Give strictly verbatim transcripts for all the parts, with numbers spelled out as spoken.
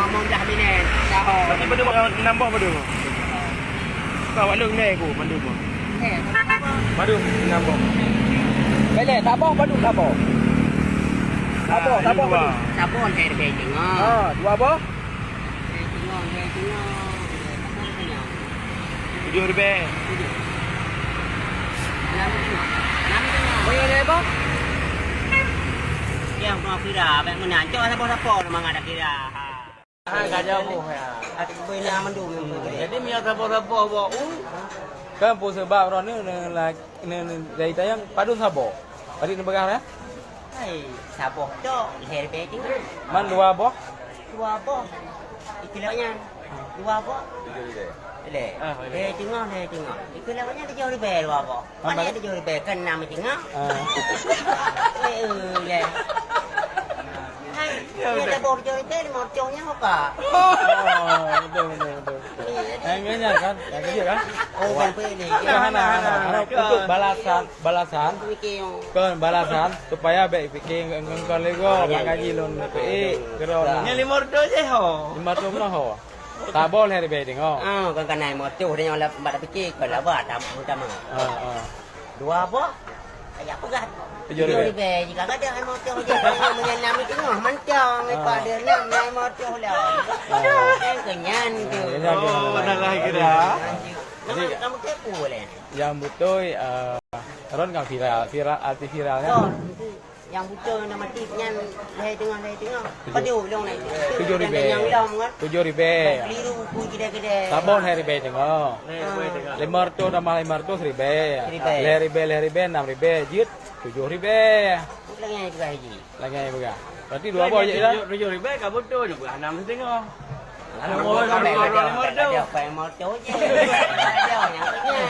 Ngomong dah minen, dah ho. Berarti padum, eh, enam boh padum? Ka awak lôn nilai ku, padum boh? Eh, padum, padum. Padum, enam boh. Bèk lé, saboh, padum, saboh. Saboh, ah, saboh, dua. Padum. Saboh, saya lebih tengok. Ah, dua boh? Saya tengok, saya tengok. Tujoh ribèe. Tujoh. Enam tengok. Enam tengok. Oh, ya, lé boh? Yang mau kira, bèk meunan. Cok saboh-saboh, nama ada kira. Ha. Ah, ka jauh, ya. Bina mandum. Jadi, meunyoe saboh-saboh bak u, kan peue sabab droeneuh neu-, neu-, neu-, dari tayang padum saboh. Tadi neupeugah, ya? Hai, saboh tok, lhèe ribèe tengah. Man dua boh? Dua boh. Ikeu lewat nyan. Dua boh. Lhèe. Ah, lhèe tengah, lhèe tengah. Ikeu lewat nyan tujoh ribèe dua boh. Mana ada tujoh ribèe, kan enam tengah. Ah. Eh, eh, ya. Hai, ya, betul. Ada boh tujoh ribèe, lima ratus nya apa? Oh, betul, betul, betul. Iya, iya. Yang ini kan, yang kecil kan? Oh, bukan pilih. Bukan, hana, hana, hana. Hana untuk balasan, balasan. Mikir yang Kan balasan supaya bèk pikir ngon, ngon, ngon lego, ah, ya, ngaji ya. Lôn peuék, kira. Yang lima ratus je ho. Lima ratus meunan ho. Saboh lhèe ribèe tengok. Ah, kan kanai moto dia nyang lam tempat pikir, kan laba tam utama. Ah, ah. Dua boh? Ayah peugah. Tujoh ribèe. Tujoh ribèe. Jika ada hai moto je, meunyan enam tengah, mantong, ah, pada enam, hai moto lah. Ah. Kan kenyan tu. Ah, kenyan tu. Oh, benar lah kira. Jadi, nama, nama kepo boleh. Yang beutôi, eh, ron kan viral, viral, arti viralnya. Ron, itu yang beutôi nama tip nyan lhèe tengah, lhèe tengah. Tujoh. Padum lôn lhèe tengah. Tujoh ribèe. Nyang lom kan? Tujoh ribèe. Keliru ku kidai-kidai. Saboh lhèe ribèe tengah. Ah. Lima ratus tambah lima ratus ribèe. Ribèe. Lhèe ribèe, lhèe ribèe, enam ribèe. Jeuet tujoh ribèe. Lagèe nyan juga hiji. Lagèe peugah. Berarti dua boh je dah. Tujoh, tujoh ribèe ka beutôi, neupeugah enam setengah. Lalu, oh, dua boh, dua boh, dua boh. Ada, ada, ada, apa yang mau tahu je. Ada yang punya.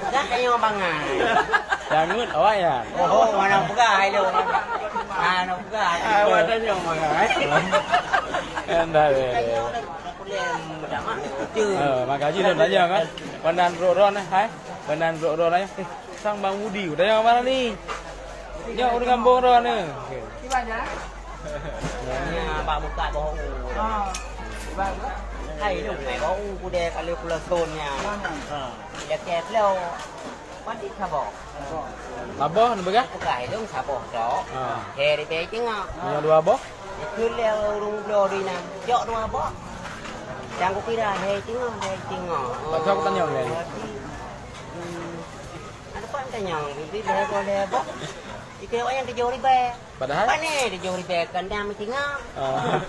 Peugah tanya bangai. Jangut awak ya. Oh, mana peugah itu? Mana peugah? Ah, awak tanya bangai. Endah deh. Tanya orang kulit, dah mah. Eh, makajih dah tanya kan. Pandan ron-ron eh, hai. Pandan ron-ron eh. Sang Bang Budi, udah yang mana ni? Nyoe ureueng gampông droe ni. Nya bak buka bak u. Hai lu mai bak u kude kali pulo son nya. Ha. Dia ke flow. Padi saboh. Saboh ni begah? Bukan, hai lu saboh tok. Ha. Heri pe tengok. Punya dua boh? Itu le ureueng bloe di na. Jok dua boh. Jangan kira heri tengok, heri tengok. Tak tahu aku tanya ni. Ada pun tanya, bibit lhèe boh, lhèe boh. Ikeu awak nyan tujoh ribèe. Padahal? Pane tujoh ribèe, kandang meusinga. Ah.